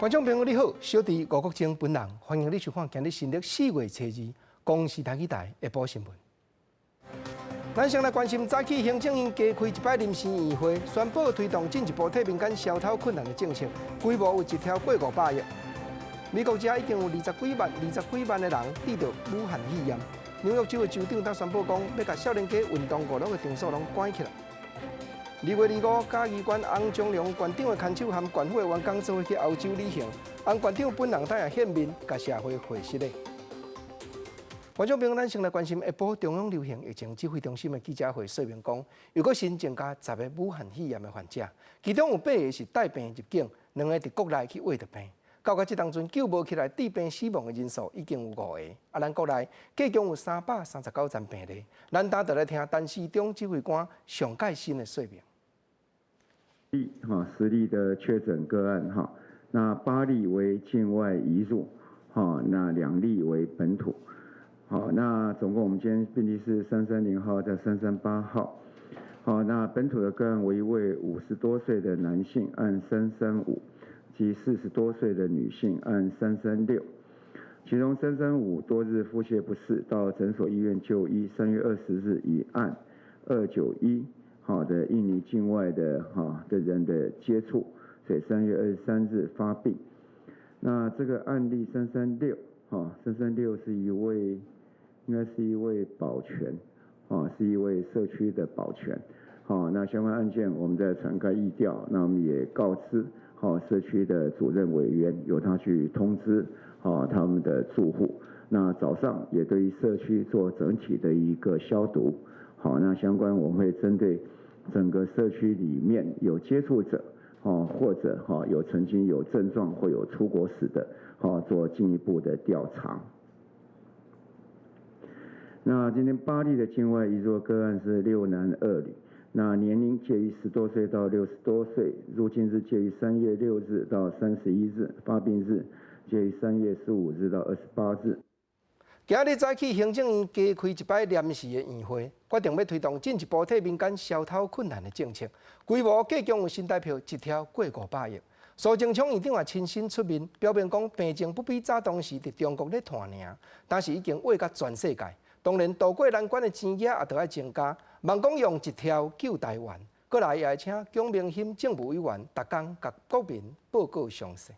觀眾朋友你好，小弟吳國楨本人歡迎你收看今日新曆四月初二公視台語台下晡新聞。咱先來關心早起行政院加開一擺臨時院會，宣布推動進一步替民間消頭困難的政策，規模有一超過五百億。美國遮已經有二十幾萬、二十幾萬的人得著武漢肺炎。紐約州的州長才宣布講，欲共少年家運動娛樂的場所攏關起來。二月二五，嘉義縣洪樟良縣長的牽手和縣府的員工做伙去歐洲旅行，洪縣長本人當也現面共社會賀失禮。觀眾朋友，咱先來關心下晡中央流行疫情指揮中心的記者會說明講，又閣新增加十个武漢肺炎的患者，其中有八个是帶病入境，兩个佇國內去穢著病。到這當陣救無起來致病死亡的人數已經有五個。啊，咱國內計共有三百三十九宗病例。咱等就來聽陳時中指揮官上蓋新的說明。哈，十例的確診個案哈，那八例為境外移入，哈，那兩例為本土。好，那總共我們今天病例是330號在338號。好，那本土的個案為一位五十多歲的男性，案335，及四十多歲的女性，案336。其中三三五多日腹瀉不適，到診所醫院就醫，3月20日以案291好的印尼境外的哈的人的接觸，所以3月23日發病。那這個案例三三六，哈，三三六是一位，應該是一位保全，啊，是一位社區的保全，好，那相關案件我們在傳開疫調，那我們也告知，好社區的主任委員，由他去通知，好他們的住戶。那早上也對於社區做整體的一個消毒，好，那相關我們會針對整個社區裡面有接觸者，哦，或者哈有曾經有症狀或有出國史的，好做進一步的調查。那今天八例的境外移入個案是六男二女，那年齡介於十多歲到六十多歲，入境日介於3月6日到31日，發病日介於3月15日到28日。今日早起，行政院加開一擺臨時的院會，決定欲推動進一步替民間消頭困難的政策，規模計共有新台票一兆過五百億。蘇貞昌院長也親身出面，表明講病情不比早當時佇中國咧傳爾，但是已經穢到全世界。當然，渡過難關的錢額也著愛增加，望講用一兆救台灣。過來也會請蔣明馨政務委員，逐工共國民報告詳細。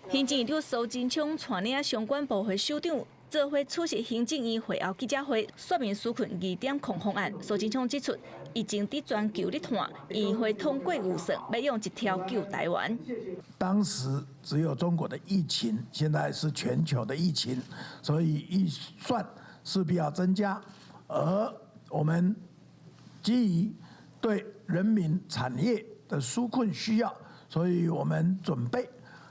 行政院長蘇貞昌帶領相關部會首長，做伙出席行政院會後記者會，說明紓困二點零方案。蘇貞昌指出，疫情佇全球咧傳，院會通過預算，欲用一兆救台灣。當時只有中國的疫情，現在是全球的疫情，所以預算勢必要增加。而我們基於對人民產業的紓困需要，所以我們準備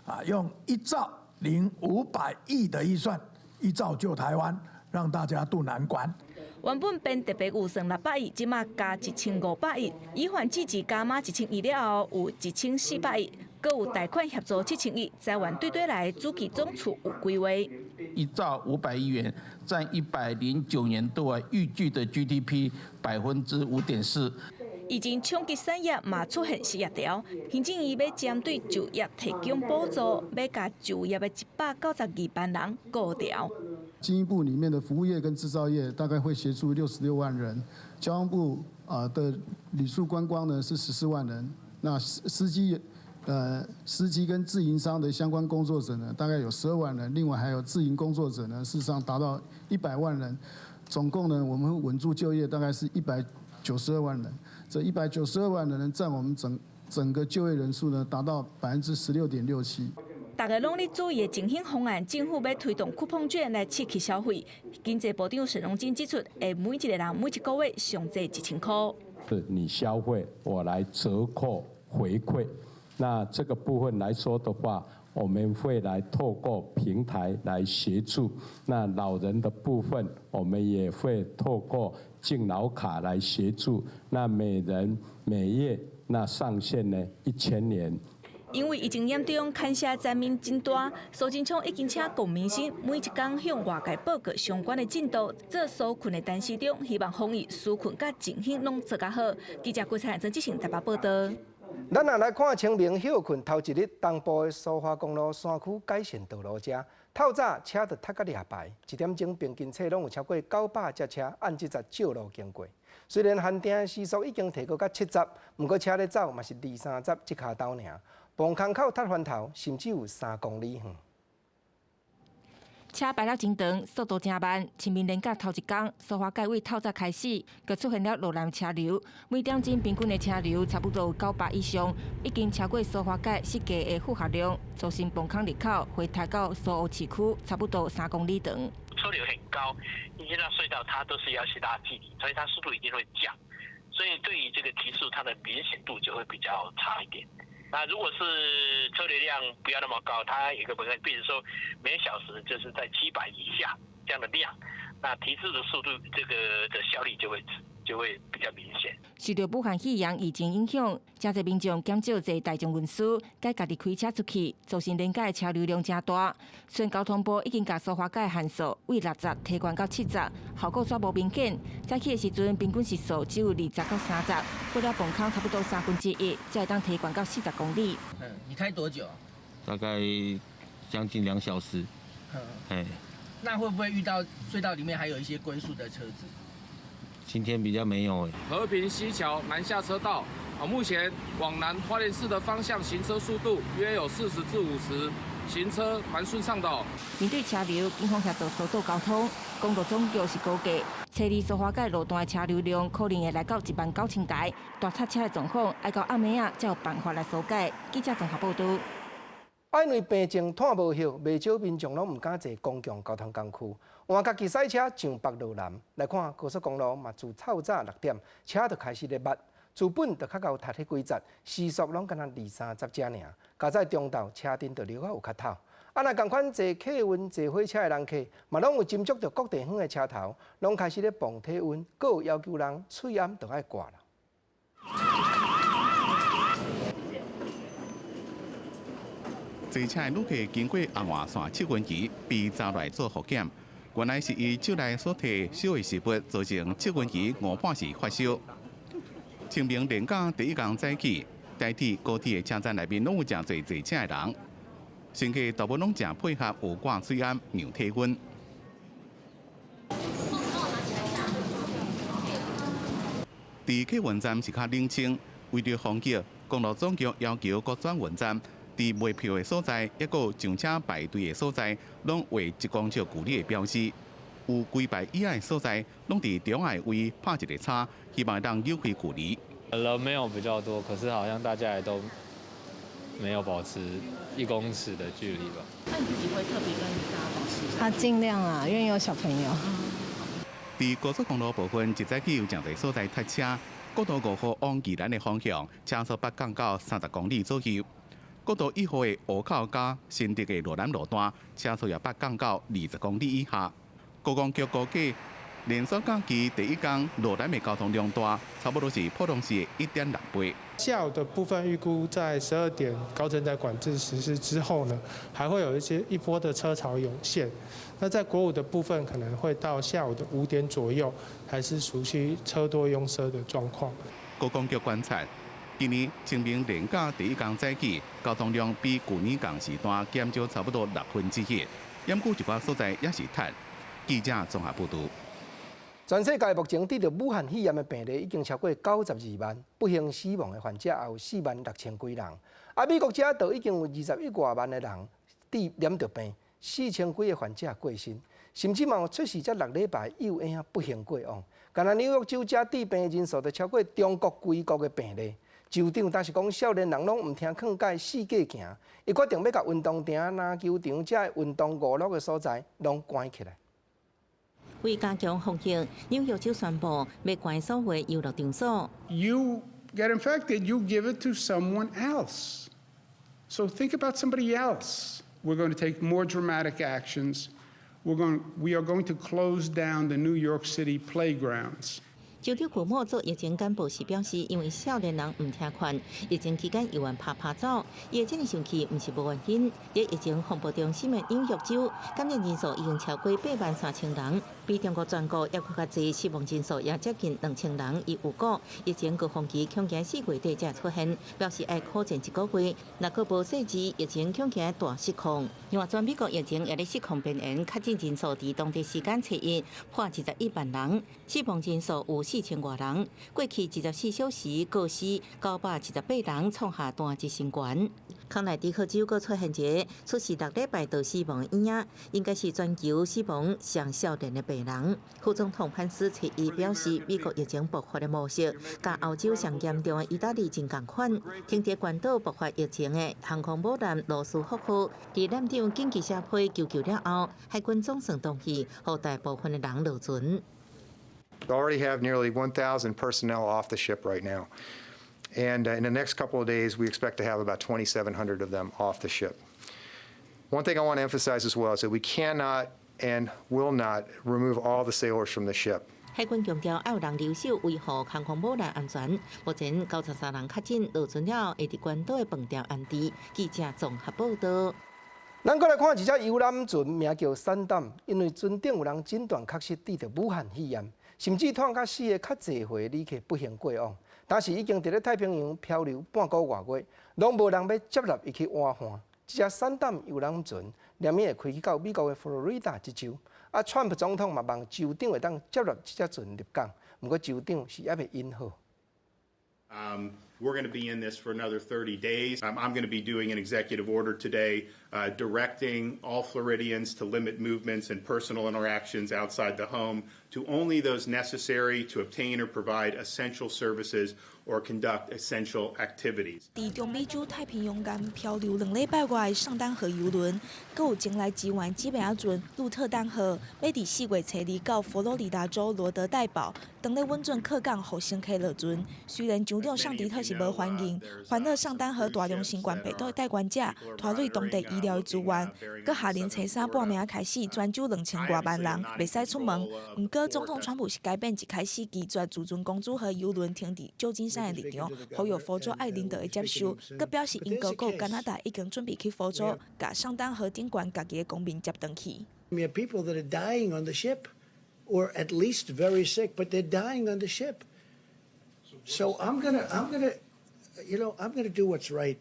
啊用一兆零五百億的預算，一兆救台灣，讓大家渡難關。原本編特別預算六百億，這馬加一千五百億，以緩支持加碼一千億了後，有一千四百億，閣有貸款協助七千億，台灣對對來主計總處有規劃。一兆五百億元，佔109年度啊預計的 GDP 5.4%。疫情衝擊產業嘛出現失業潮，行政院欲針對就業提供補助，欲共就業的一百九十二萬人顧牢。經濟部裡面的服務業跟製造業大概會協助六十六萬人，交通部啊的旅宿觀光呢是14萬人，那司機跟自營商的相關工作者呢大概有12萬人，另外還有自營工作者呢，事實上達到100萬人，總共呢我們會穩住就業大概是一百九十二萬人，這一百九十二萬人佔我們整個就業人數呢達到16.67%。大家攏咧注意的振興方案，政府欲推動쿠폰券來刺激消費。經濟部長沈榮津指出，會每一個人每一個月上濟一千箍。是你消費，我來折扣回饋。那這個部分來說的話，我們會來透過平台來協助。那老人的部分，我們也會透過敬老卡來協助。那每人每月那上限呢一千元。因為疫情嚴重，牽涉層面真大，蘇貞昌已經請龔明鑫每一工向外界報告相關的進度，做紓困的陳時中，希望防疫紓困佮振興攏做較好。記者郭彩曾執行台北報道。咱若來看清明歇睏頭一日，東部的蘇花公路山區改善道路遮，透早車就塞甲掠排，一點鐘平均車攏有超過900隻車按這節照路經過。雖然限定時速已經提高到70，毋過車咧走嘛是二三十這跤斗爾，磅空口塞翻頭，甚至有3公里遠。車排了真長，速度真慢。清明連假頭一工，蘇花改為透早開始，就出現了路南車流，每點鐘平均的車流差不多有900以上，已經超過蘇花改設計的負荷量，造成磅空入口會塞到蘇澳市區，差不多3公里長。車流很高，你進到隧道，它都是要去拉距離，所以它速度一定會降，所以對於這個提速，它的明顯度就會比較差一點。那如果是車流量不要那麼高，它有個本身，比如說每小時就是在700以下這樣的量，那提速的速度，這個的效率就會比較明顯。受到武漢肺炎疫情影響，誠濟民眾減少坐大眾運輸，改家己開車出去，造成連假的車流量誠大。雖然交通部已經共蘇花改限速為60提懸到70，效果煞無明顯。早起的時陣平均時速只有20到30，過了磅空差不多1/3，才會當提懸到40公里。嗯，你開多久？大概將近2小時。嗯，哎，那會不會遇到隧道裡面還有一些龜速的車子？今天比較沒有。和平西橋南下車道啊，目前往南花蓮市的方向行車速度約有40至50，行車蠻順暢的。面對車流，警方協助疏導交通。公路總局是估計，初二蘇花改路段的車流量可能會來到1萬9千台，大塞車的狀況，愛到暗暝仔才有辦法來疏解。記者綜合報道。因為病症湠無藥，袂少民眾攏毋敢坐公共交通工具，換家己駛車上北落南。來看高速公路嘛，自透早6點，車就開始咧密，自本就較𠢕塞彼幾節，時速攏干焦二三十遮爾。佳哉中晝車陣就留較有較透。啊，若仝款坐客運、坐火車的人客，嘛攏有斟酌著各地方的車頭，攏開始咧磅體溫，閣有要求人喙罨著愛掛啦。坐車的旅客經過紅外線測溫儀，被查來做複檢。原來是伊手內所提燒的食物，造成測溫儀誤判是發燒。清明連假第一工早起，台鐵、高鐵的車站內面攏有誠濟坐車的人，乘客大部分攏誠配合，有掛喙罨量體溫。佇客運站是較冷清，為著防疫，公路總局要求各轉運站，佇賣票的所在，抑閣有上車排隊的所在，攏畫1公尺距離的標誌。有幾排椅仔的所在，攏佇中間位拍一個叉，希望會當扭開距離。人沒有比較多，可是好像大家也都沒有保持1公尺的距離吧？那你自己會特別跟大家保持？啊，盡量啊，因為有小朋友。佇高速公路部分，一早起有誠濟所在塞車，國道5號往宜蘭的方向，車速北降到30公里左右。國道1號的湖口佮新竹的羅南路段，車速也北降到20公里以下。高公局估計，連續假期第一天羅南的交通量大，差不多是普通時的1.6倍。下午的部分預估在12點高乘載管制實施之後呢，還會有一波的車潮湧現。那在國五的部分，可能會到下午的5點左右，還是屬於車多擁塞的狀況。高公局觀察。今年清明連假第一工早起，交通量比舊年仝時段減少差不多1/6，毋過一寡所在也是塞。記者綜合報導。全世界目前得著武漢肺炎的病例已經超過92萬，不幸死亡的患者也有4萬6千幾人。啊，美國遮就已經有21外萬的人得染著病，4千幾个患者過身，甚至嘛有出世才6禮拜幼嬰不幸過往。干焦紐約州遮致病人數就超過中國規國的病例。州長當時講，少年人攏毋聽勸誡，四界行，伊決定欲共運動場、籃球場遮運動娛樂的所在攏關起來。為加強防疫，紐約州宣布欲關所有遊樂場所。 You get infected, you give it to someone else. So think about somebody else. We're going to take more dramatic actions. We are going to close down the New York City playgrounds. 州長庫莫做疫情簡報時表示，因為少年人毋聽勸，疫情期間猶原拍拍走，伊會遮爾生氣，毋是無原因。佇疫情風暴中心的紐約州，感染人數已經超過8萬3千人，比中國全國猶閣較濟，死亡人數也接近2000人。伊預估疫情高峰期恐驚4月底才出現，表示愛苦戰一個月。若閣無細緻，疫情恐驚大失控。另外，全美國疫情也咧失控邊緣，確診人數佇當地時間初一破21萬人，死亡人數有4000外人。過去24小時過死978人，創下單日新高。康乃狄克州閣出現一个出世6禮拜就死亡的嬰仔，應該是全球死亡上少年的病人。副總統潘斯初一表示，美國疫情爆發的模式，佮歐洲上嚴重的意大利真仝款。停佇關島爆發疫情的航空母艦羅斯福號，佇艦長緊急寫批求救了後，海軍總算同意，予大部分的人落船。 We already have nearly 1,000 personnel off the ship right now. And in the next couple of days, we expect to have about 2,700 of them off the ship. One thing I want to emphasize as well is that we cannot and will not remove all the sailors from the ship. 海軍強調，愛有人留守維護航空母艦安全。目前93人確診落船了後，會佇關島的飯店安置。記者綜合報道。咱閣來看一隻遊覽船，名叫散膽，因為船頂有人診斷確實得著武漢肺炎，甚至拖較死的較濟歲旅客不幸過往。但是已經佇咧太平洋漂流半個外月，攏無人欲接納伊去換岸。這隻散膽遊覽船，連暝會開去到美國的佛羅里達這州。啊，川普總統嘛望州長會當接納這隻船入港，毋過州長是猶未應好。 We're going to be in this for another 30 days. I'm going to be doing an executive order today directing all Floridians to limit movements and personal interactions outside the home to only those necessary to obtain or provide essential services or conduct essential activities. 佇中美洲太平洋岸漂流2禮拜外的聖誕號郵輪，閣有前來支援姊妹仔船鹿特丹號，欲佇4月初2到佛羅里達州羅德代堡，當咧穩準靠港予乘客落船。雖然州長尚迪特是無歡迎，煩惱聖誕號大量新冠病毒的帶原者拖累當地醫療的資源，閣下令初三半暝開始，全州2000外萬人袂使出門。毋過總統川普是改變一開始拒絕自尊公主號郵輪停佇舊金山的立場，呼籲佛州愛人道的接受，閣表示英國閣加拿大已經準備去佛州，共聖誕號頂懸家己的公民接轉去。 We have people that are dying on the ship, or at least very sick, but they're dying on the ship. So I'm gonna do what's right.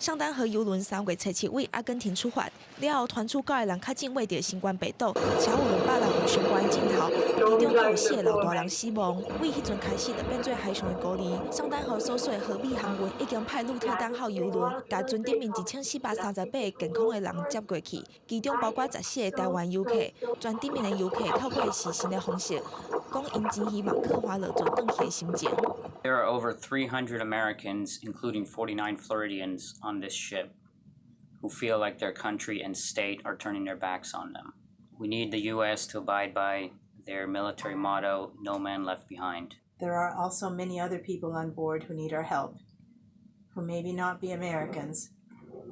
聖誕號郵輪3月初7為阿根廷出發，了後傳出9个人確診罹著新冠病毒，且有206份相關鏡頭，其中有四个老大人死亡。為彼陣開始就變做海上的孤兒。聖誕號所屬荷美航運已經派鹿特丹號郵輪，共船頂面1438個健康的人接過去，其中包括14个台灣遊客。船頂面的遊客透過視訊的方式，講𪜶真希望客戶落船轉去的心情。 There are over 300 Americans, including 49 Floridians, on this ship who feel like their country and state are turning their backs on them. We need the U.S. to abide by their military motto, no man left behind. There are also many other people on board who need our help, who maybe not be Americans,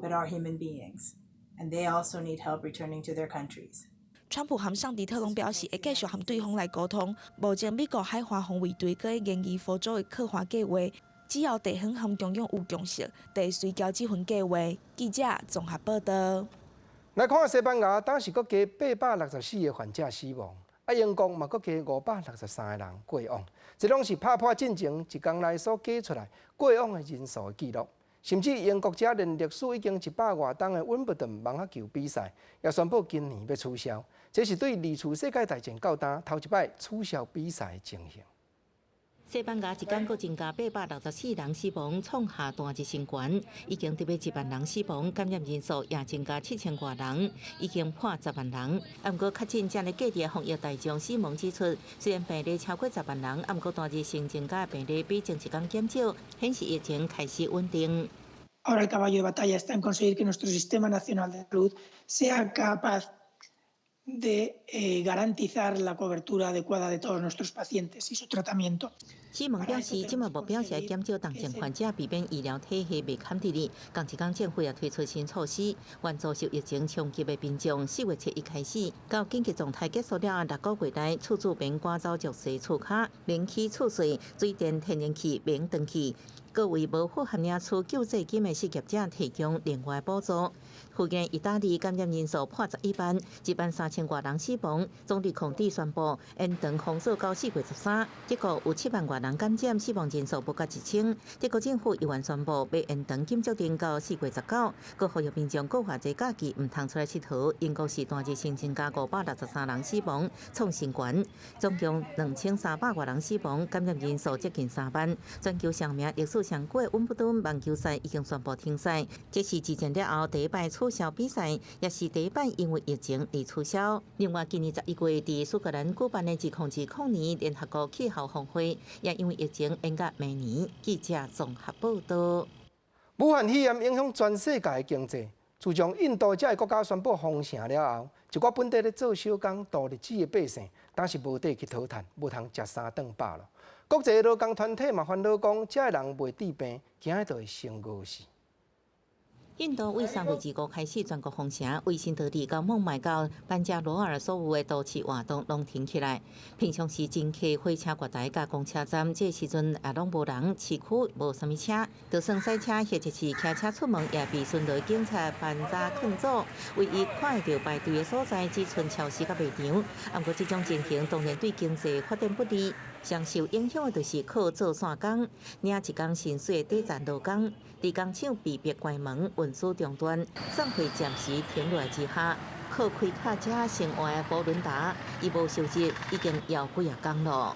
but are human beings, and they also need help returning to their countries. 川普和尚迪特攏表示會繼續和對方來溝通。目前美國海岸防衛隊閣咧研議佛州的客岸計劃，只要地方和中央有共識，就會隨交這份計劃。記者綜合報道。來看西班牙，當時閣加864個患者死亡，啊英國嘛閣加563個人過往，這攏是拍破進前一工內所加出來過往的人數的紀錄。甚至英國遮連歷史已經100外冬的溫布頓網仔球比賽，也宣布今年欲取消。這是對二次世界大戰到今頭一擺取消比賽的情形。西班牙一工閣增加864人死亡，創下單日新高。已經特別1萬人死亡，感染人數也增加7000外人，已經破10萬人。毋過確診者的各地防疫大將死亡指出，雖然病例超過10萬人，毋過單日新增加的病例比前一工減少，顯示疫情開始穩定。 Ahora el caballo de batalla está en conseguir que nuestro sistema nacional de salud sea capaz de garantizar la cobertura adecuada de todos nuestros pacientes y su tratamiento. 施蒙表示，這馬目標是欲減少重症患者，避免醫療體系袂堪得力。仝一工政府也推出新措施，援助受疫情衝擊的民眾。4月7日開始，到緊急狀態結束了後6個月內，厝主免趕走弱勢厝跤，免起厝稅、水電、天然氣免斷氣。閣為無符合領取救濟金的失業者提供另外補助。附近義大利感染人數破11萬，1萬3千外人死亡。總理孔蒂宣布延長封鎖到4月13，結果有7萬外人感染，死亡人數無到1000。德國政府猶原宣布欲延長禁足令到4月19，閣呼籲民眾閣偌濟假期毋通出來𨑨迌。英國是單日新增加563人死亡，創新高，總共2300外人死亡，感染人數接近3萬。全球上名歷史上久的溫布頓網球賽已經宣布停賽，這是二戰了後第一擺取消比賽，也是第一擺因為疫情而取消。另外，今年11月佇蘇格蘭舉辦的2020年聯合國氣候峰會，也因為疫情延到明年。記者綜合報導。武漢肺炎影響全世界的經濟。自從印度這个國家宣布封城了後，一寡本地咧做小工度日子的百姓，當是無地去討趁，無通食三頓飽囉。國際勞工團體嘛煩惱講，這个人袂治病，驚就會先餓死。印度為3月25開始全國封城，為新德里到孟買到班加羅爾所有的都市活動攏停起來。平常時真客火車月台佮公車站，這時陣也攏無人，市區無啥物車，就算駛車或者是騎車出門，也被巡邏警察盤查勸阻。唯一看會著排隊的所在，只賰超市佮賣場。啊，毋過這種情形當然對經濟發展不利。上受影響的就是靠做散工、領一工薪水的底層勞工，佇工廠被迫關門、運輸中斷、送貨暫時停落來之下，靠開卡車生活的保倫達，伊無收入已經枵幾仔工囉。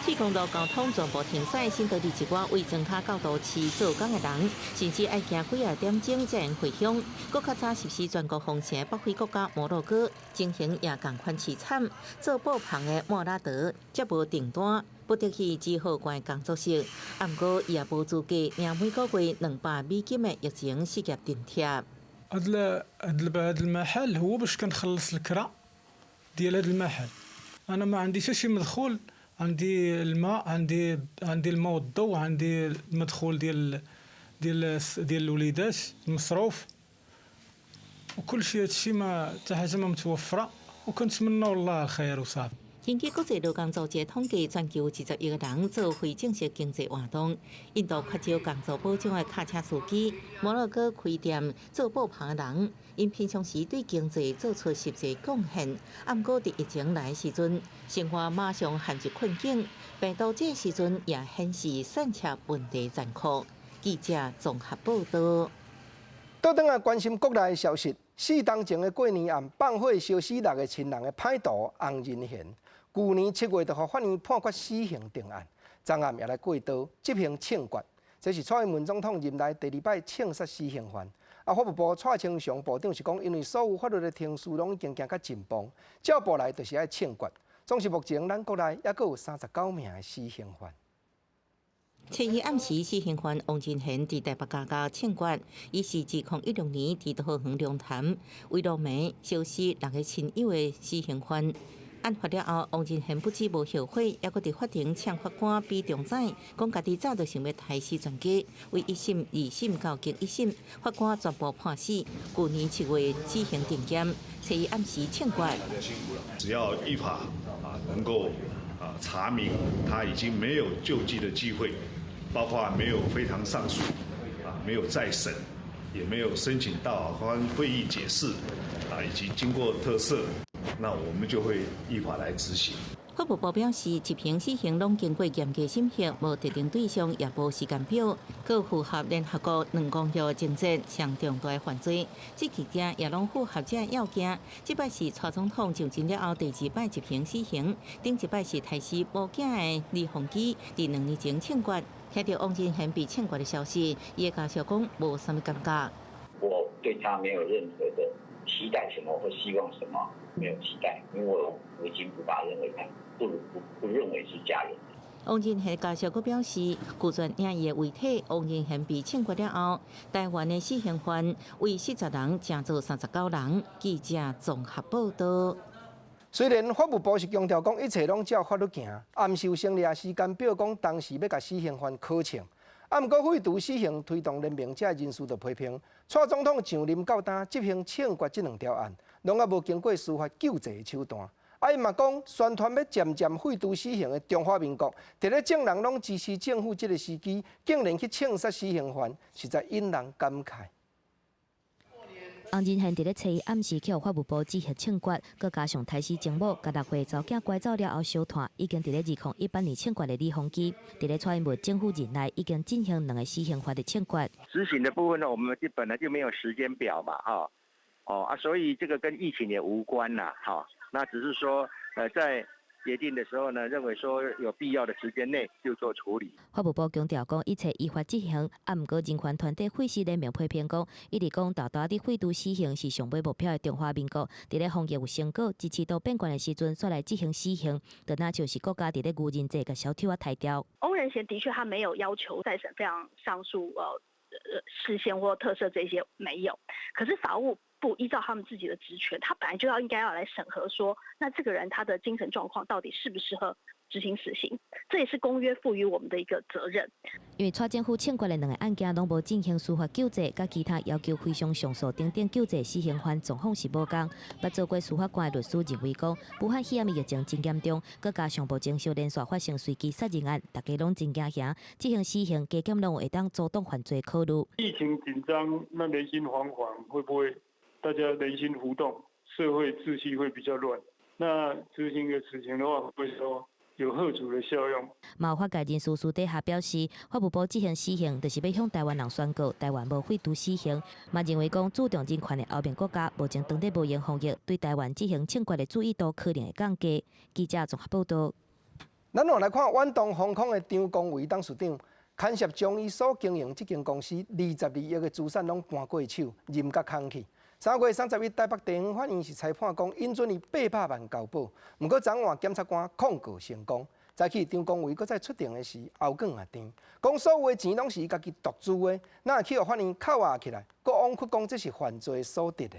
四公路交通全部停駛，新德里一寡為莊跤到都市做工的人，甚至愛行幾仔點鐘才會回鄉。閣較早實施全國封城的北非國家摩洛哥，情形也仝款淒慘。做布棚的莫拉德接無訂單，不得已只好關工作室。啊，毋過伊也無資格領每個月200美金的疫情失業津貼。 هاد المحل هو باش كنخلص الكرا ديال هاد المحل. أنا ما عندي حتى شي مدخول. عندي الماء عندي الماء والضوء عندي المدخول ديال الوليدات المصروف وكل شيء هادشي ما حتى حاجه ما متوفره وكنتمنى والله الخير وصافي。根據國際勞工組織統計，全球20億人做非正式經濟活動。印度缺少工作保障的卡車司機，摩洛哥開店做布棚的人，𪜶平常時對經濟做出實際貢獻。啊，毋過佇疫情來的時陣，生活馬上陷入困境。病毒這時陣也顯示散赤問題殘酷。記者綜合報導。倒轉來關心國內的消息，四冬前的過年暗放火燒死六个親人的歹徒洪仁賢，舊年7月就予法院判決死刑定案，昨暗也來過刀執行槍決。這是蔡英文總統任內第二擺槍殺死刑犯。啊，法務部蔡清祥部長是講，因為所有法律的程序攏已經行較進步，照步來就是愛槍決。總是目前咱國內猶閣有39名的死刑犯。七日暗時，死刑犯王仁賢佇台北監獄槍決，伊是2016年佇桃園龍潭圍路暝燒死六个親友的死刑犯。案發了後，王仁賢不止無後悔，猶閣佇法庭嗆法官比中指，講家己早就想欲刣死全家。為一審、二審到經一審，法官全部判死。舊年7月死刑定讞，七日暗時槍決。大家辛苦了，只要依法啊，能夠啊查明他已經沒有救濟的機會，包括沒有非常上訴，啊沒有再審，也沒有申請大法官會議解釋，啊以及經過特赦。那我們就會依法來執行。法務部表示，執行死刑攏經過嚴格審核，無特定對象，也無時間表，閣符合聯合國兩公約的情節，上重大犯罪，這期間也攏符合這要件。這擺是蔡總統就任了後第二擺執行死刑，頂一擺是刣死某囝的李鳳基，佇2年前槍決。聽著王仁賢被槍決的消息，伊的家屬講無啥物感覺。我對他沒有任何的期待什麼或希望什麼，沒有期待，因為我已經不把認為他不認為是家人。王仁賢家屬閣表示，拒絕領伊的遺體。王仁賢被槍決了後，台灣的死刑犯為40人，成做39人。記者綜合報導。雖然法務部是強調講一切攏照法律行，暗示成立時間表講當時欲共死刑犯拷槍。啊，毋過廢除死刑推動聯盟這人士就批評，蔡總統上任到今執行槍決這兩條案，攏猶無經過司法救濟的手段。啊，伊嘛講，宣傳欲漸漸廢除死刑的中華民國，佇咧眾人攏支持政府這个時機，竟然去槍殺死刑犯，實在引人感慨。翁仁賢佇咧初一暗時去予法務部執行槍決，閣加上刣死生母，共6歲查某囝拐走了後相湠，已經佇咧2018年槍決的李鴻基，佇咧蔡英文政府任內已經進行兩个死刑犯的槍決。執行的部分呢，我們就本來就沒有時間表嘛，哈，哦啊，所以這個跟疫情也無關啦，哈，那只是說，在決定的時候呢，認為說有必要的時間內就做處理。法務部強調講，一切依法執行。啊，毋過人權團體廢死聯盟批評講，一直講沓沓佇廢除死刑是上尾目標的中華民國，佇咧防疫有成果、支持度變懸的時陣，煞來執行死刑，就若像是國家佇咧愚人節共小丑仔刣掉。翁仁賢的確，他沒有要求再審非常上訴，釋憲或特赦這些沒有。可是法務部依照他們自己的職權，他本來就要應該要來審核，說那這個人他的精神狀況到底適不適合執行死刑，這也是公約賦予我們的一個責任。因為蔡政府槍決的兩个案件攏無進行司法救濟，佮其他要求非常上訴等等救濟死刑犯狀況是無仝。捌做過司法官的律師認為講，武漢肺炎疫情真嚴重，閣加上目前小連續發生隨機殺人案，大家攏真驚嚇，執行死刑加減攏有會當阻擋犯罪可能。疫情緊張，那人心惶惶，會不會大家人心浮動，社會秩序會比較亂？那執行個死刑的話，會說有嚇阻的效用。嘛有法界人士私底下表示，法務部執行死刑，就是欲向台灣人宣告台灣無廢除死刑。嘛認為講注重人權的歐盟國家，目前當咧無閒防疫，對台灣執行槍決的注意度可能會降低。記者綜合報導。咱換來看遠東航空的張光偉董事長，牽涉將伊所經營這間公司22億的資產攏搬過手，認甲空去。3月31，台北地方法院是裁判講，允准伊800萬交保。毋過昨晚檢察官控告成功。早起張光偉閣再出庭的時，喉囥也甜，講所有的錢攏是伊家己獨資的，哪會去予法院扣押起來，閣枉屈講這是犯罪所得的。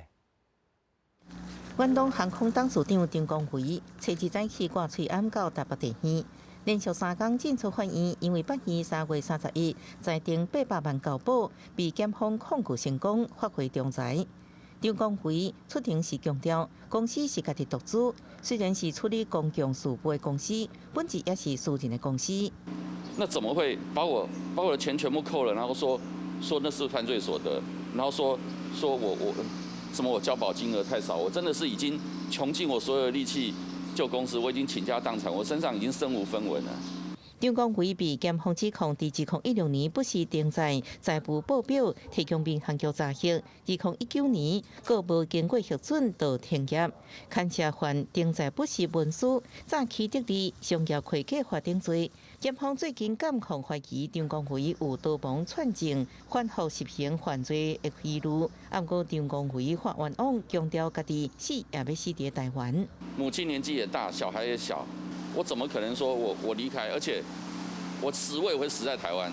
遠東航空董事長張光偉，初二早起掛喙罨到台北地院，連續3工進出法院，因為法院3月31裁定八百萬交保，被檢方控告成功，發回重裁。張光輝出庭時強調，公司是家己獨資，雖然是處理公共事務的公司，本質也是私人的公司。那怎麼會把我的錢全部扣了，然後說那是犯罪所得，然後說我什麼我交保金額太少，我真的是已經窮盡我所有的力氣救公司，我已經傾家蕩產，我身上已經身無分文了。張光輝被檢方指控，佇2016年不實登載財務報表，提供民航局查核。2019年，閣無經過核准就停業，牽涉犯登載不實文書、詐欺得利、商業會計法等罪。檢方最近監控懷疑張光輝有導謀串證、反覆實行犯罪的疑慮。毋過張光輝發冤枉，強調家己死也欲死佇台灣。母親年紀也大，小孩也小。我怎麼可能說我離開？而且我死我也會死在台灣。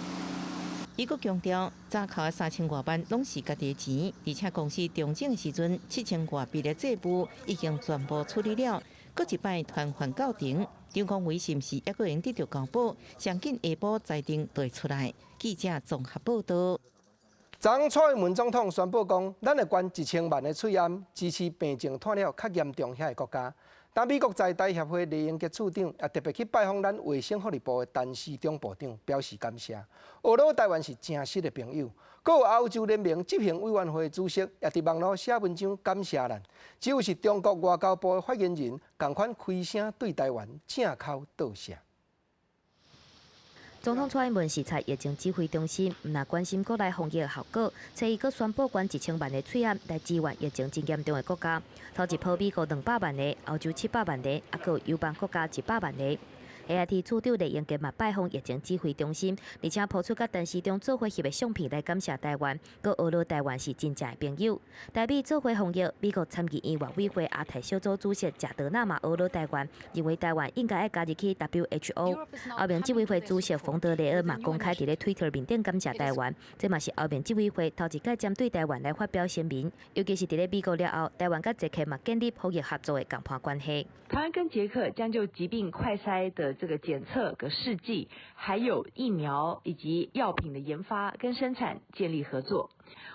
伊閣強調，查扣的3000外萬攏是家己的錢，而且公司重整的時陣，7000外筆的債務已經全部處理了，閣一擺傳喚到庭，張光偉是毋是猶閣會得著交保？上緊下晡裁定就會出來。記者綜合報導。昨蔡英文總統宣布講，咱會捐1000萬个喙罨，支持病情拖了較嚴重遐个國家。但美國在台協會李英傑處長也特別去拜訪咱衛生福利部的陳時中部長，表示感謝。呵咾台灣是誠實的朋友，閣有歐洲聯盟執行委員會主席也佇網路寫文章感謝咱。只有是中國外交部的發言人，仝款開聲對台灣正口道謝。總統蔡英文視察疫情指揮中心，毋但關心國內防疫的效果，初一閣宣布捐1000萬个喙罨來支援疫情真嚴重的國家。頭一波美國200萬个，歐洲700萬个，猶閣有友邦國家100萬个。AIT 處長酈英傑嘛拜訪疫情指揮中心，而且拋出佮陳時中做伙翕的相片來感謝台灣，閣呵咾台灣是真正的朋友。台美做伙防疫，美國參議院外委會亞太小組主席賈德納嘛呵咾台灣，認為台灣應該愛加入去 WHO。歐盟執委會主席馮德萊恩嘛公開佇咧推特面頂感謝台灣，這嘛是歐盟執委會頭一擺針對台灣來發表聲明，尤其是佇咧美國了後，台灣佮捷克嘛建立防疫合作的仝伴關係。台灣跟捷克將就疾病快篩的這個檢測個試劑，還有疫苗以及藥品的研發跟生產建立合作。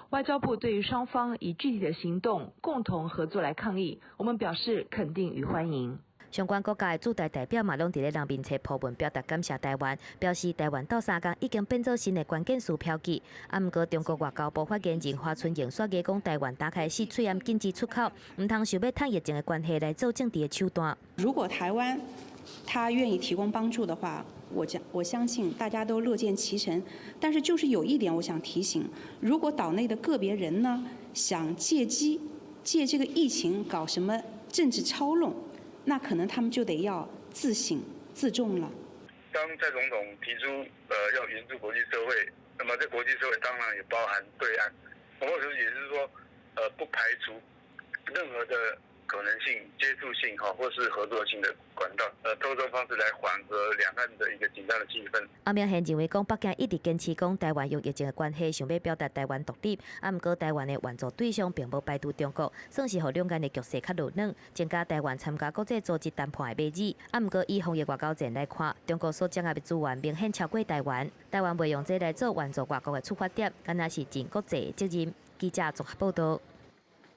外交部對於雙方以具體的行動共同合作來抗疫，我們表示肯定與歡迎。相關國家的駐台代表嘛，攏佇咧人面冊鋪文表達感謝台灣，表示台灣鬥相共已經變做新的關鍵詞標記。啊，毋過中國外交部發言人華春瑩煞講，台灣打開始喙罨禁止出口，毋通想欲趁疫情的關係來做政治的手段。如果台灣他願意提供幫助的話，我相信大家都樂見其成。但是就是有一點，我想提醒，如果島內的個別人呢，想借機借這個疫情搞什麼政治操弄，那可能他們就得要自省自重了。當蔡總統提出要援助國際社會，那麼這國際社會當然也包含對岸。我也是說，不排除任何的可能性、接觸性哈，或是合作性的管道，透過方式來緩和兩岸的一個緊張的氣氛。阿明賢認為講，北京一直堅持講台灣用疫情的關係，想欲表達台灣獨立，啊，毋過台灣的援助對象並無排除中國，算是予兩岸的局勢較落軟，增加台灣參加國際組織談判的馬子。啊，毋過以防疫外交戰來看，中國所掌握的資源明顯超過台灣，台灣袂用這來做援助外國的出發點，敢若是盡國際的責任。記者綜合報導。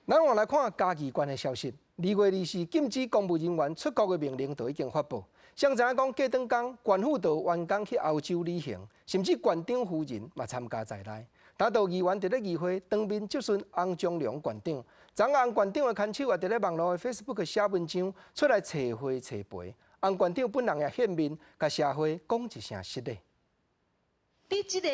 咱換來看嘉義縣的消息。2月24禁止公務人員出國的命令就已經發布。誰知影講過轉工，縣府就員工去歐洲旅行，甚至縣長夫人嘛參加在內。當到議員佇咧議會當面質詢洪忠良縣長，昨洪縣長的牽手也佇咧網路的 Facebook 寫文章出來揣貨揣賠。洪縣長本人也現面共社會講一聲失禮。你這個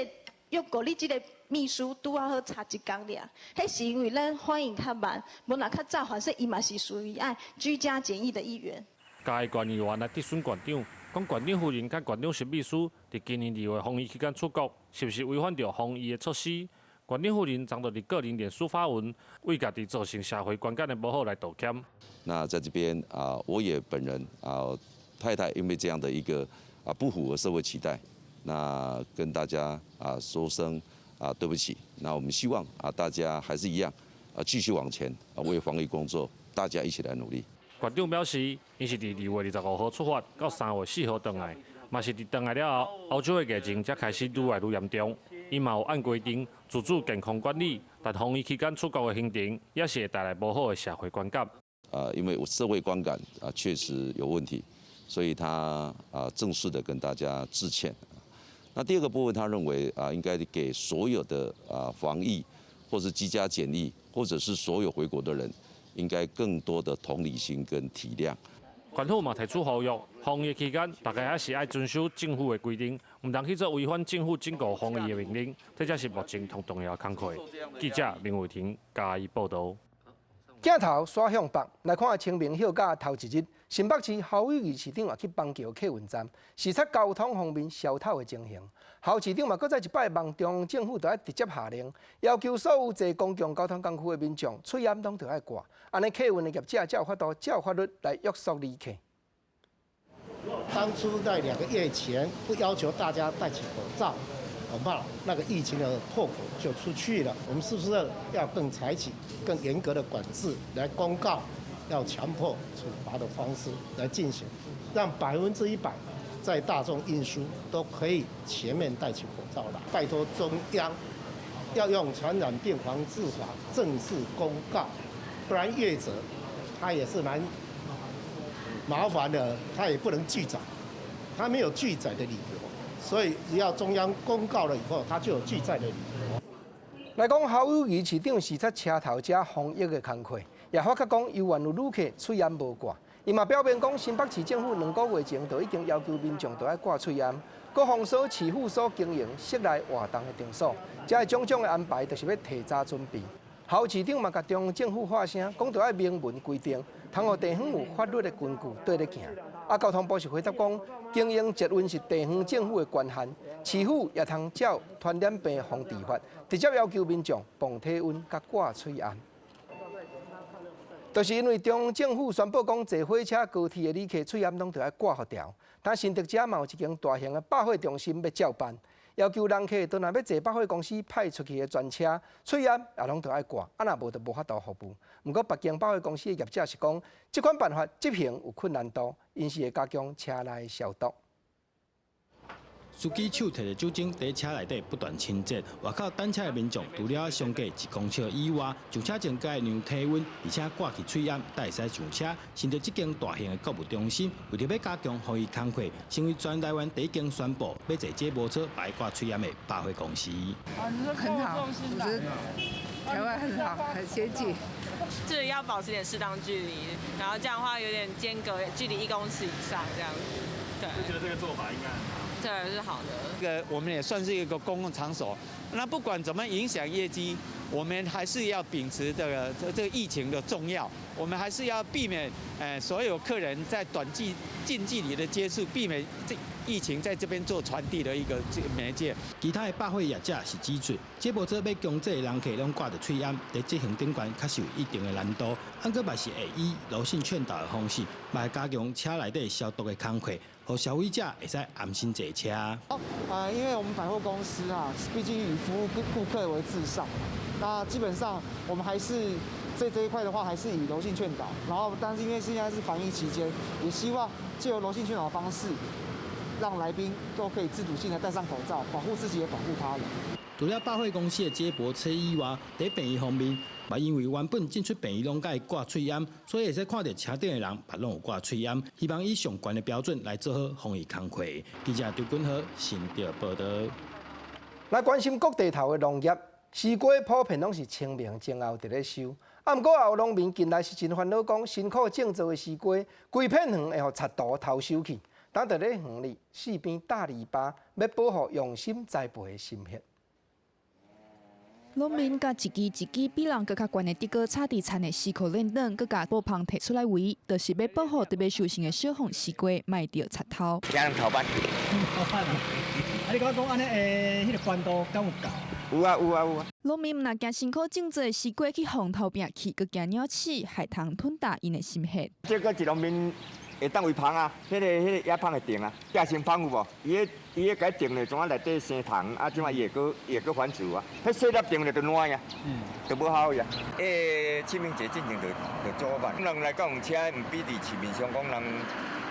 約過你這個秘書拄仔好差一工爾，彼是因為咱反應較慢，無若較早，反正伊嘛是屬於愛居家檢疫的一員。嘉義縣議員來質詢縣長，講縣長夫人佮縣長室秘書佇今年2月防疫期間出國，是毋是違反著防疫的措施？縣長夫人昨就佇個人臉書發文，為家己造成社會觀感的無好來道歉。那在這邊啊，我也本人啊，太太因為這樣的一個啊不符合社會期待，那跟大家啊說聲啊對不起。那我們希望啊大家還是一樣啊繼續往前啊為防疫工作，大家一起來努力。縣長表示，𪜶是佇2月25號出發，到3月4號轉來，嘛是佇轉來了後，歐洲的疫情才開始愈來愈嚴重。伊嘛有按規定自主健康管理，但防疫期間出國的行程也是會帶來無好的社會觀感。啊，因為社會觀感啊確實有問題，所以他啊正式的跟大家致歉。那第二個部分，他認為啊應該給所有的啊防疫或是居家檢疫，或者是所有回國的人，應該更多的同理心跟體諒。縣府嘛提出呼籲，防疫期間大家還是愛遵守政府的規定，毋通去做違反政府整個防疫的命令，這才是目前上重要的工課。記者林偉霆嘉義報導。鏡頭煞向北來看，清明休假頭一日，新北市侯友宜市長也去板橋客運站視察交通方面消透的情形。侯市長嘛，閣再一擺望中央政府著愛直接下令，要求所有坐公共交通工具的民眾，喙罨攏著愛掛，按呢客運的業者才有法度照法律來約束旅客。當初在2個月前不要求大家戴起口罩，恐怕那個疫情的破口就出去了。我們是不是要更採取更嚴格的管制，來公告，要強迫處罰的方式來進行，讓100%在大眾運輸都可以全面戴起口罩來。拜託中央要用傳染病防治法正式公告，不然業者他也是蠻麻煩的，他也不能拒載，他沒有拒載的理由，所以只要中央公告了以後，他就有拒載的理由。來講侯友宜市長視察車頭遮防疫的工課，也發覺講猶原有旅客喙罨無掛。伊嘛表明講，新北市政府2個月前就已經要求民眾都愛掛喙罨，閣封鎖市府所經營室內活動的場所，這種種的安排，就是欲提早準備。侯市長嘛，共中央政府發聲，講著愛明文規定，通予地方有法律的根據綴咧行。啊，交通部是回答講，經營捷運是地方政府的權限，市府也通照傳染病防治法，直接要求民眾磅體溫佮掛喙罨。就是因為中央政府宣布講，坐火車、高鐵的旅客喙罨攏著愛掛予牢。但新竹遮嘛有一間大型的百貨中心欲照辦，要求人客當若欲坐百貨公司派出去的專車，喙罨也攏著愛掛，啊若無就無法度服務。毋過別間百貨公司的業者是講，這款辦法執行有困難度，𪜶是會加強車內消毒。司機手提著酒精佇車內底不斷清潔，外口等車的民眾除了相隔一公尺以外，上車前該量體溫，而且掛起喙罨，才會使上車。新竹這間大型的購物中心，為著欲加強防疫工課，成為全台灣第一間宣布欲坐接駁車愛掛喙罨的百貨公司。很好，我覺得台灣很好，很先進。這要保持點適當距離，然後這樣的話有點間隔，距離1公尺以上這樣子。對，就覺得這個做法應該很好。對，是好的。這個我們也算是一個公共場所，那不管怎麼影響業績，我們還是要秉持這個疫情的重要，我們還是要避免所有客人在短距近距離的接觸，避免這疫情在這邊做傳遞的一個媒介。其他的百貨業者是指出，接駁車欲強制人客攏掛著喙罨，佇執行頂懸確實有一定的難度。毋過嘛是會以柔性勸導的方式，來加強車內底消毒的工課，予消費者會使安心坐車。啊，因為我們百貨公司啊，畢竟以服務顧客為至上，那基本上我們還是在這一塊的話，還是以柔性勸導。然後，但是因為現在是防疫期間，也希望借由柔性勸導的方式，讓來賓都可以自主性的戴上口罩，保護自己也保護他人。除了百貨公司的接駁車以外，佇病院方面，嘛因為原本進出病院攏愛掛喙罨，所以會使看著車頂的人嘛攏有掛喙罨。希望以上懸的標準來做好防疫工課。記者張君豪新竹報導。來關心各地頭的農業，西瓜普遍攏是清明前後佇咧收，啊，毋過也有農民近來是真煩惱，講辛苦種植的西瓜，規片園會予賊徒偷收去。當佇咧園裡四邊搭籬笆，欲保護用心栽培的心血。農民共一支一支比人閣較懸的竹篙插佇田的四箍鏈頂，閣共布帆提出來圍，就是欲保護特別收成的小鳳西瓜，莫著賊偷。驚人偷辦。偷辦啊！你講講按呢，彼個懸度敢有夠？有啊有啊有啊！農民毋但驚辛苦種植的西瓜去予偷拚去，閣驚鳥鼠、害蟲吞噬𪜶的心血。這個是農民會當圍芳啊，彼個野芳會定啊，寄生芳有無？伊彼共定咧，怎啊內底生蟲啊？怎啊伊會閣反刍啊？彼細粒定咧就爛呀，就無效呀。清明節進前就做吧。人來講，車毋比佇市面上講人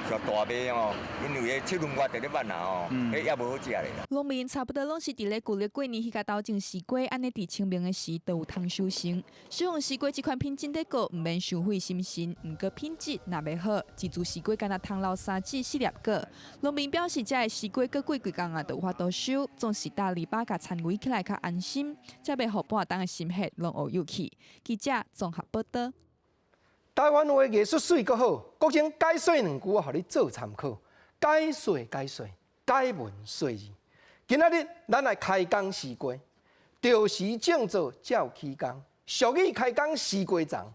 上大賣哦，因為彼七輪外佇咧挽啊吼，彼也無好食咧。農民差不多攏是佇咧舊曆過年彼個頭種西瓜，按呢佇清明的時就有通收成。小鳳西瓜這款品種得過，毋免傷費心神，毋過品質若袂好，一株西瓜干焦通老3至4粒果。農民表示，這个西瓜閣過幾工啊，就有法度收，總是搭籬笆共田圍起來較安心，才袂予半冬的心血攏烏有去。記者綜合報導。台灣話藝術媠閣好，國政解說兩句，我予你做參考。解說解說，解文說字。今仔日咱來開講西瓜，著時種作才有起工。俗語開工西瓜欉。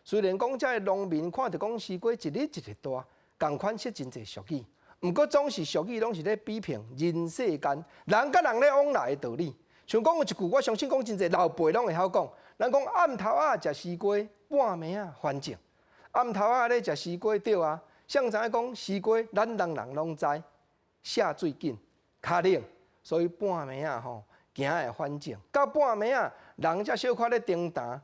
雖然講這个農民看著講西瓜一日一日大，仝款說真濟俗語，毋過總是俗語攏是咧比評人世間人佮人咧往來的道理。像講有一句，我相信講真濟老輩攏會曉講。人講暗頭仔食西瓜，半暝仔反種。暗頭仔咧食西瓜對啊，誰知影講西瓜，咱人人攏知，下水緊，較冷，所以半暝仔吼行會反種。到半暝仔，人才小可咧停彈，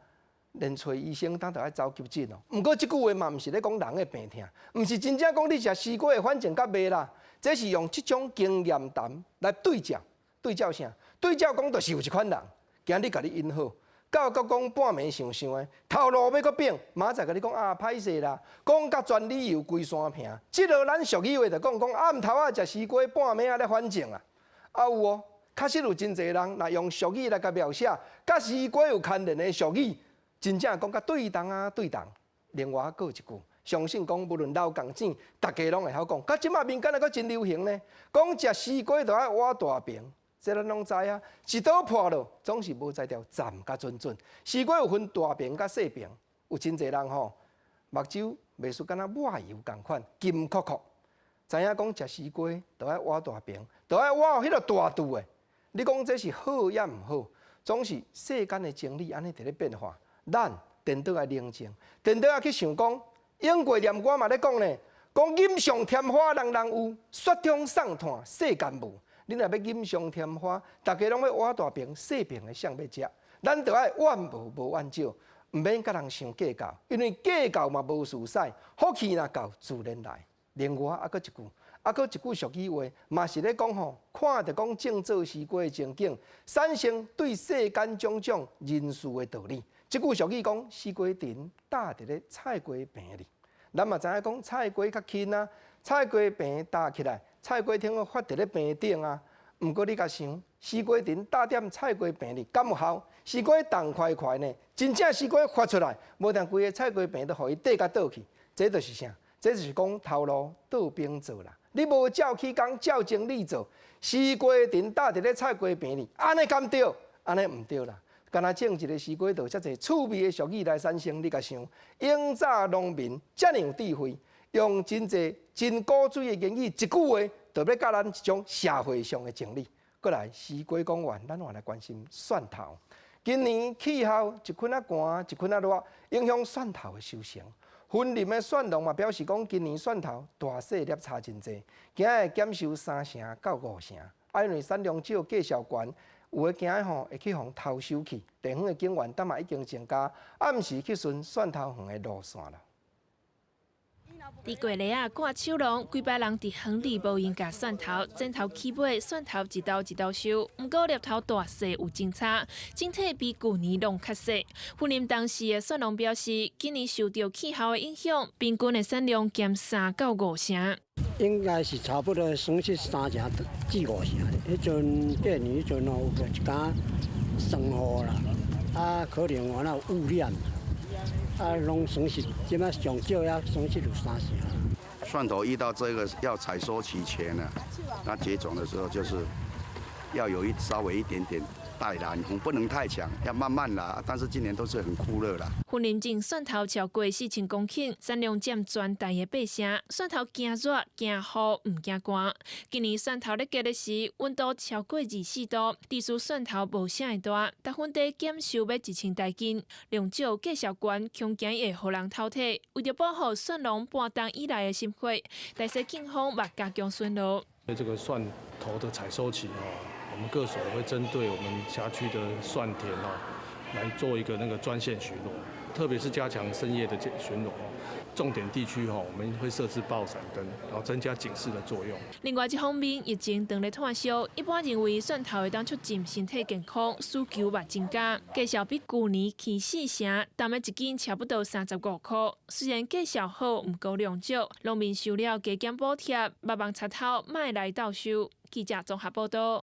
連揣醫生當著愛走急診哦。毋過這句話嘛，毋是咧講人的病痛，毋是真正講你食西瓜會反種佮袂啦。這是用這種經驗談來對照，對照啥？對照講就是有一款人，今日共你引好。到閣講半暝想想的，頭路欲閣變，明仔載共你講啊，歹勢啦，講甲全理由規山坪。這个咱俗語話就講講暗頭仔食西瓜，半暝仔咧反種啊。啊有哦，確實有真濟人，若用俗語來共描寫，佮西瓜有牽連的俗語，真正講甲對同啊對同。另外閣有一句，相信講無論老共青，逐家攏會曉講。佮這馬民間還閣真流行呢，講食西瓜就愛挖大爿。這咱攏知啊，一刀破落，總是無才調站甲準準。西瓜有分大爿佮細爿，有真濟人吼，目睭袂輸敢若抹油仝款，金硞硞。知影講食西瓜，就愛挖大爿，就愛挖彼個大肚的。你講這是好抑毋好？總是世間的真理按呢佇咧變化，咱顛倒愛冷靜，顛倒愛去想講，永過念歌嘛咧講呢，講錦上添花人人有，雪中送炭世間無。你若欲錦上添花，逐家攏欲挖大爿、細爿的，誰欲食？咱著愛怨無無怨少，毋免佮人傷計較，因為計較嘛無事使，福氣若到自然來。另外猶閣一句，啊，閣一句俗語話，嘛是咧講吼，看著講種做西瓜的情景，產生對世間種種人事的道理。這句俗語講，西瓜藤搭佇咧菜瓜棚裡。咱嘛知影講菜瓜較輕啊，菜瓜棚搭起來，菜瓜藤發佇咧棚頂啊。毋過你共想，西瓜藤搭踮菜瓜棚裡，敢有效？西瓜重塊塊呢，真正西瓜發出來，無但規个菜瓜棚都予伊硩共倒去。這就是啥？這就是講頭路倒反做啦。你無照起工，照情理做，西瓜藤搭佇咧菜瓜棚裡，按呢敢對？按呢毋對啦。敢若種一个西瓜，就遮濟趣味的俗語來產生。你共想，永早農民遮爾有智慧，用真濟真古錐的言語，一句話就欲教咱一種社會上的情理。過來，西瓜講完，咱換來關心蒜頭。今年氣候一坤仔寒，一坤仔熱，影響蒜頭的收成。雲林的蒜農嘛表示講，今年蒜頭大細粒差真濟，驚會減收3成到5成。啊，因為產量少，價數懸，有的驚吼會去予偷收去。地方的警員當嘛已經增加，暗時去巡蒜頭園的路線啦。佇過年仔趕手攏，幾擺人佇園裡無閒鉸蒜頭，剪頭起尾，蒜頭一刀一刀收。毋過粒頭大細有真差，整體比舊年攏較細。雲林東勢的蒜農表示，今年受著氣候的影響，平均的產量減3到5成。應該是差不多損失3成至5成。彼陣過年彼陣哦，有一工霜雨啦，啊，可能有那有污染。啊，攏損失，這擺上少也損失有3成。蒜頭遇到這個要採收期前呢，那結種的時候就是要有一稍微一點點帶南風，不能太強，要慢慢啦。但是今年都是很酷熱啦。雲林種蒜頭超過4000公頃，產量佔全台的8成。蒜頭驚熱、驚雨，毋驚寒。今年蒜頭咧結的時，溫度超過24度，致使蒜頭無啥會大，達分地減收欲1000台斤，量少價數懸，恐驚會予人偷提。為著保護蒜農半冬以來的心血，台西警方嘛加強巡邏。這個蒜頭的採收期哦，我們各所會針對我們轄區的蒜田哦，來做一個那個專線巡邏，特別是加強深夜的巡邏。重點地區吼，我們會設置爆閃燈，然後增加警示的作用。另外一方面，疫情當咧炭燒，一般認為蒜頭會當促進身體健康，需求嘛增加。價數比舊年起4成，重的一斤差不多35塊。雖然價數好，毋過量少，農民收了加減補貼，密網插頭莫來鬥收。記者綜合報導。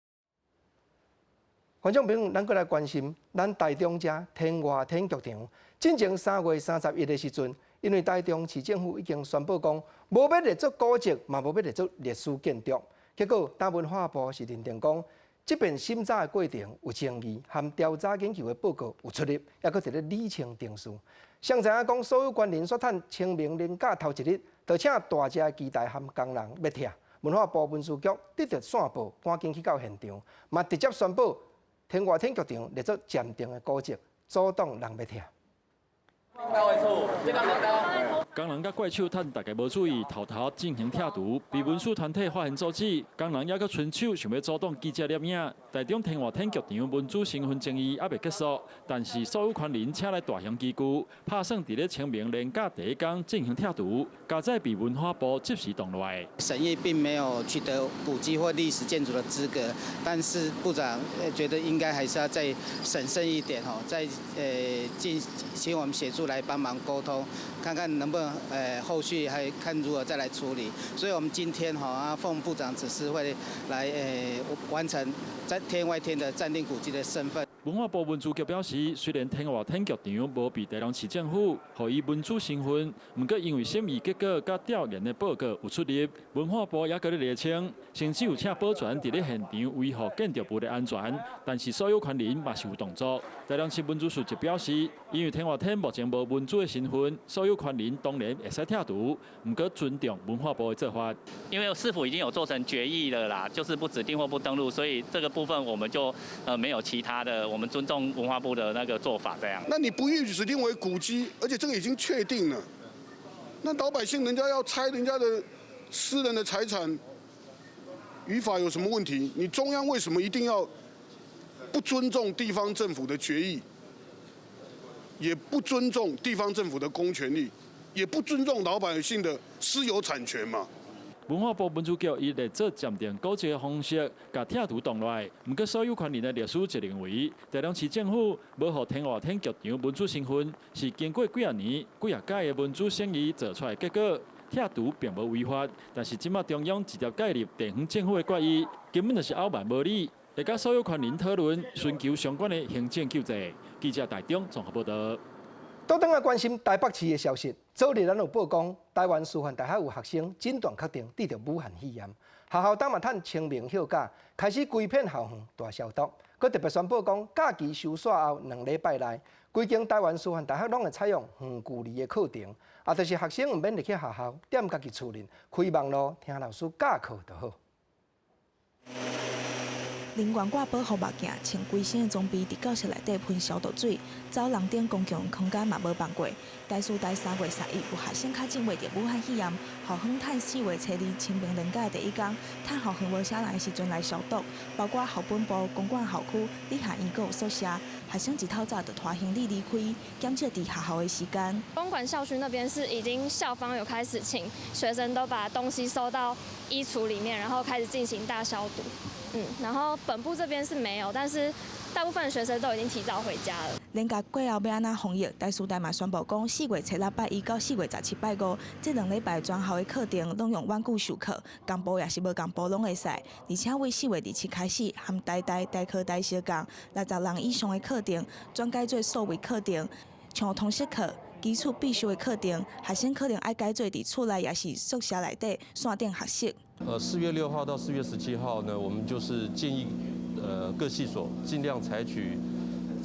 觀眾朋友，咱閣來關心咱台中遮天外天劇場，進前3月31的時陣，因為台中市政府已經宣布講，無欲列做古蹟，嘛無欲列做歷史建築。結果，當文化部是認定講，這遍審查的過程有爭議，和調查研究的報告有出入，猶閣佇咧理清程序。誰知影講，所有權人煞趁清明連假頭一日，就請大隻的機台和工人欲拆。文化部文資局得著線報，趕緊去到現場，嘛直接宣布天外天劇場列做暫定的古蹟，阻擋人欲拆。工人佮怪手趁大家無注意，偷偷進行拆除，被文史團體發現阻止。工人猶閣伸手想欲阻擋記者攝影。台中天外天劇場文資身份爭議猶未結束，但是所有權人請來大型機具，拍算佇咧清明連假第一工進行拆除，佳哉被文化部即時擋落來。審議並沒有取得古蹟或歷史建築的資格，但是部長覺得應該還是要再審慎一點吼，再進請我們協助來幫忙溝通，看看能不能後續還看如何再來處理。所以我們今天哈啊奉部長指示會來完成在天外天的暫定古蹟的身份。文化部文資局表示，雖然天外天劇場無被台中市政府予以文資身份，毋過因為審議結果佮調研的報告有出入，文化部猶閣咧釐清，甚至有請保全佇咧現場維護建築物的安全，但是所有權人嘛是有動作。台中市文資處就表示，因為天外天目前無文資的身份，所有權人當然會使拆除，毋過尊重文化部的做法。因為市府已經有做成決議了啦，就是不指定或不登錄，所以這個部分我們就沒有其他的。我們尊重文化部的那個做法，這樣。那你不予指定為古蹟，而且這個已經確定了，那老百姓人家要拆人家的私人的財產，語法有什麼問題？你中央為什麼一定要不尊重地方政府的決議，也不尊重地方政府的公權力，也不尊重老百姓的私有產權嘛？文化部文資局以列做暫定古蹟的方式，共拆除擋落來。毋過所有權人的律師就認為，台中市政府無予天華天劇場文資身份，是經過幾仔年、幾仔屆的文資審議做出來結果，拆除並無違法。但是這馬中央直接介入地方政府的決議，根本就是傲慢無理。會佮所有權人討論，尋求相關的行政救濟。記者台中綜合報導。倒轉來關心台北市的消息，昨日咱有報講，台灣師範大學有學生診斷確定得著武漢肺炎，學校當嘛趁清明休假，開始規片校園大消毒。閣特別宣布講，假期收煞後2禮拜內，規間台灣師範大學攏會採用遠距離的課程，啊，就是學生毋免入去學校，踮家己厝裡開網路聽老師教課就好。人員掛保護目鏡，穿規身的裝備，佇教室內底噴消毒水，走廊頂公共空間嘛無放過。台師大3月31有學生確診罹著武漢肺炎，校方趁4月初2清明連假第一工，趁校園無啥人的時陣來消毒，包括校本部、公館校區、理學院閣有宿舍，學生一透早就拖行李離開，減少佇學校的時間。公館校區那邊是已經校方有開始請學生都把東西收到衣櫥裡面，然後開始進行大消毒。然後本部這邊是沒有，但是大部分學生都已經提早回家了。連假過後欲按怎防疫？台師大嘛宣布講，4月初6拜一到4月17拜五，這2禮拜全校的課程攏用遠距授課，共部抑是無共部攏會使。而且為4月27開始，含台大、台科大相仝60人以上的課程，轉改做數位課程，像通識課、基礎必修的課程，學生可能愛改做佇厝內抑是宿舍內底線頂學習。 4月6號到4月17號呢，我們就是建議，各系所盡量採取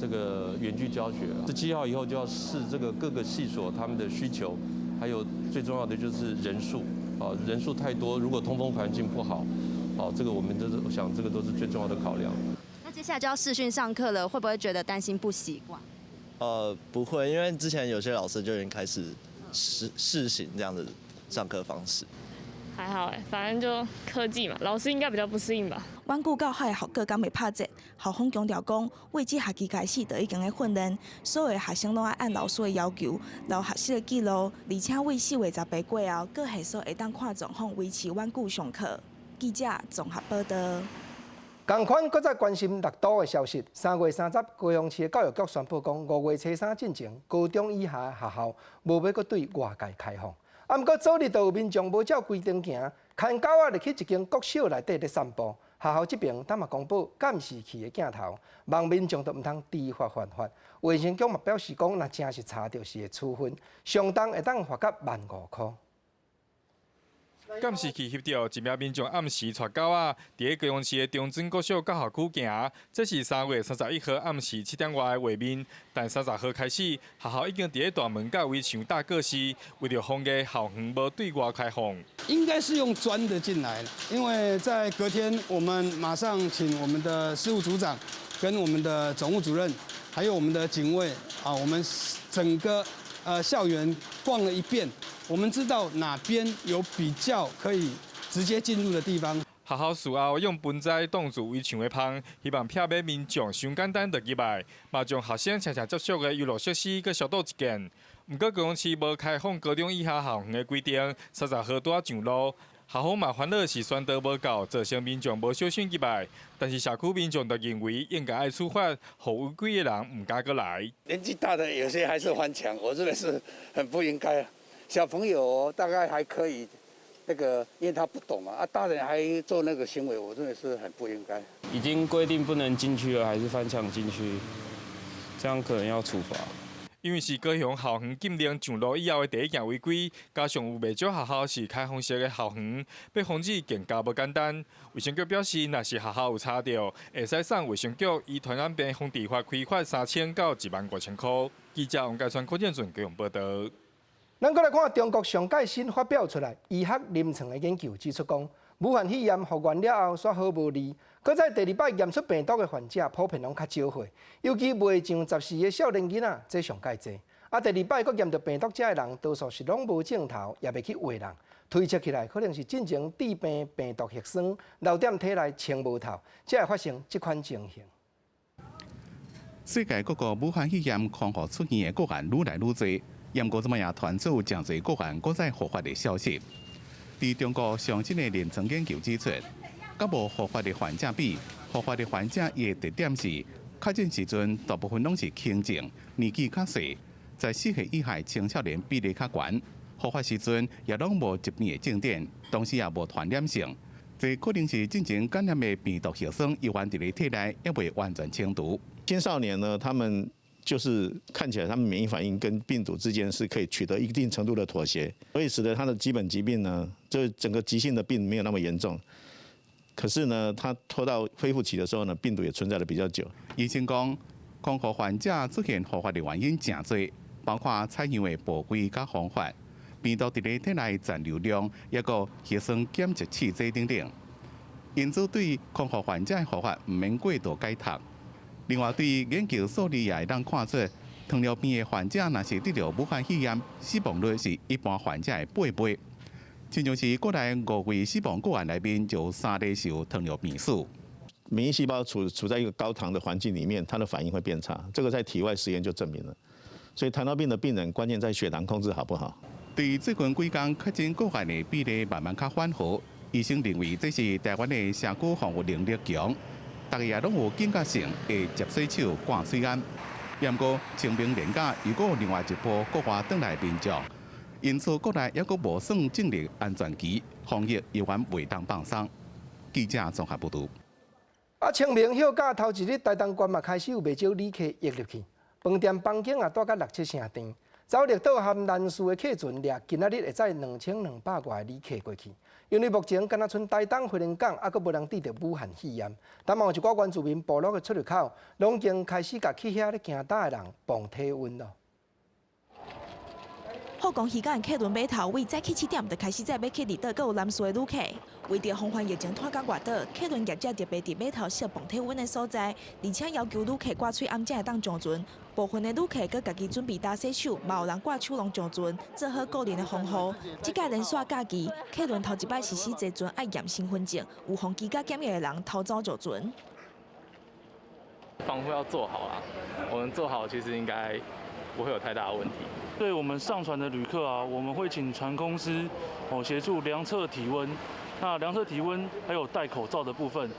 這個遠距教學。17號以後就要視這個各個系所他們的需求，還有最重要的就是人數，啊，人數太多，如果通風環境不好，好，這個我們都是我想這個都是最重要的考量。那接下來就要視訊上課了，會不會覺得擔心不習慣？不會，因為之前有些老師就已經開始試行這樣的上課方式。還好欸，反正就科技嘛，老師應該比較不適應吧。遠距教學的效果敢會拍折？校方強調講，為這學期開始就已經咧訓練，所有的學生攏愛按老師的要求留學習的記錄，而且為4月18過後，各系所會當看狀況維持遠距上課。記者綜合報導。仝款，閣再關心六都的消息。3月30，高雄市的教育局宣布講，5月初3進前，高中以下的學校無欲閣對外界開放。啊，毋過昨日就有民眾無照規定行，牽狗仔入去一間國小內底咧散步。學校這爿當嘛公布監視器的鏡頭，望民眾都毋通知法犯法。衛生局嘛表示講，若真是查著是會處分，上重會當罰到15,000箍。監視器翕著一名民眾暗時帶狗仔，佇咧高雄市的中正國小佮校區行。這是3月31號暗時7點外的畫面。但30號開始，學校已經佇咧大門佮圍牆搭告示，為著防疫，校園無對外開放。應該是用鑽的進來，因為在隔天，我們馬上請我們的事務組長、跟我們的總務主任，還有我們的警衛啊，我們整個校園逛了一遍。我們知道哪邊有比較可以直接進入的地方。學校事後用盆栽擋住圍牆的縫，希望避免民眾傷簡單就入來，嘛將學生常常接觸的遊樂設施閣消毒一遍。毋過高雄市無開放高中以下校園的規定，30號拄仔上路，校方嘛煩惱是宣導無夠，造成民眾無小心入來。但是社區民眾就認為應該愛處罰，予違規的人毋敢閣來。年紀大的有些還是翻牆，我認為是很不應該。小朋友大概還可以，那個因為他不懂嘛，啊，大人還做那個行為，我認為是很不應該。已經規定不能進去了，還是翻牆進去，這樣可能要處罰。因為是高雄校園禁令上路以後的第一件違規，加上有袂少學校是開放式的校園，欲防止更加無簡單。衛生局表示，若是學校有查著，會使送衛生局依傳染病防治法開罰3000到15,000箍。記者王家川、柯建順高雄報導。咱閣來看中國上蓋新發表出來醫學臨床的研究指出，講武漢肺炎復原了後，煞好無離。閣再第二擺驗出病毒的患者，普遍攏較少歲，尤其未上10歲的少年囡仔，這上蓋濟。啊，第二擺閣驗著病毒這的人，多數是攏無症頭，也袂去話人。推測起來，可能是進前致病病毒核酸留踮體內清無透，才會發生這款情形。世界各國武漢肺炎康復出院的個案愈來愈濟。毋過這擺也傳出誠濟個案閣再復發的消息。佇中國上新的臨床研究指出，佮無復發的患者比，復發的患者伊的特點是確診時陣大部分攏是輕症，年紀較細，在4歲以下青少年比例較懸。復發時陣也攏無疾病的症狀，同時也無傳染性，這可能是進前感染的病毒核酸猶原佇咧體內，猶未完全清除。青少年呢，他們就是看起來他們免疫反應跟病毒之間是可以取得一定程度的妥協，所以使得他的基本疾病呢，就整個急性的病沒有那麼嚴重。可是呢，他拖到恢復期的時候呢，病毒也存在得比較久。醫生講，康復患者出現復發的原因誠濟，包括採樣的部位佮方法、病毒佇咧體內殘留量，抑閣核酸檢測試劑等等。因此，對康復患者的復發毋免過度解讀。另外，對研究數字也會當看出，糖尿病的患者若是得著武漢肺炎，死亡率是一般患者的8倍。親像是國內五位死亡個案內面，就有三例是有糖尿病史。免疫細胞處在一個高糖的環境裡面，它的反應會變差。這個在體外實驗就證明了。所以糖尿病的病人，關鍵在血糖控制好不好。對最近幾工確診個案的比例慢慢較緩和，醫生認為這是台灣的社區防護能力強，大家也攏有警覺性，會接洗手、掛喙罨。毋過清明連假又閣有另外一波國外轉來民眾，因此國內猶閣無算進入安全期，防疫猶原袂當放鬆。記者綜合報導。啊，清明歇假頭一日，台東縣嘛開始有袂少旅客湧入去，飯店房間也蹛甲六七成甜。走綠島和蘭嶼的客船，掠今仔日會載2200外旅客過去。因為目前敢若賰台東花蓮港，猶閣無人得著武漢肺炎，但嘛有一寡原住民部落的出入口，攏已經開始共去遐咧行搭的人磅體溫囉。福岡漁港的客輪碼頭，為早起7點就開始載欲去離島閣有蘭嶼的旅客。為著防範疫情拖到外島，客輪業者特別佇碼頭設磅體溫的所在，而且要求旅客掛喙罨才會當上船。部分的旅客閣家己準備打洗手，嘛有人掛手籠上船，做好個人的防護。這屆連續假期，客輪頭一擺實施坐船愛驗身份證，有予居家檢疫的人偷走上船。防護要做好啊，我們做好其實應該不會有太大的問題。對我們上船的旅客啊，我們會請船公司哦協助量測體溫，那量測體溫還有戴口罩的部分。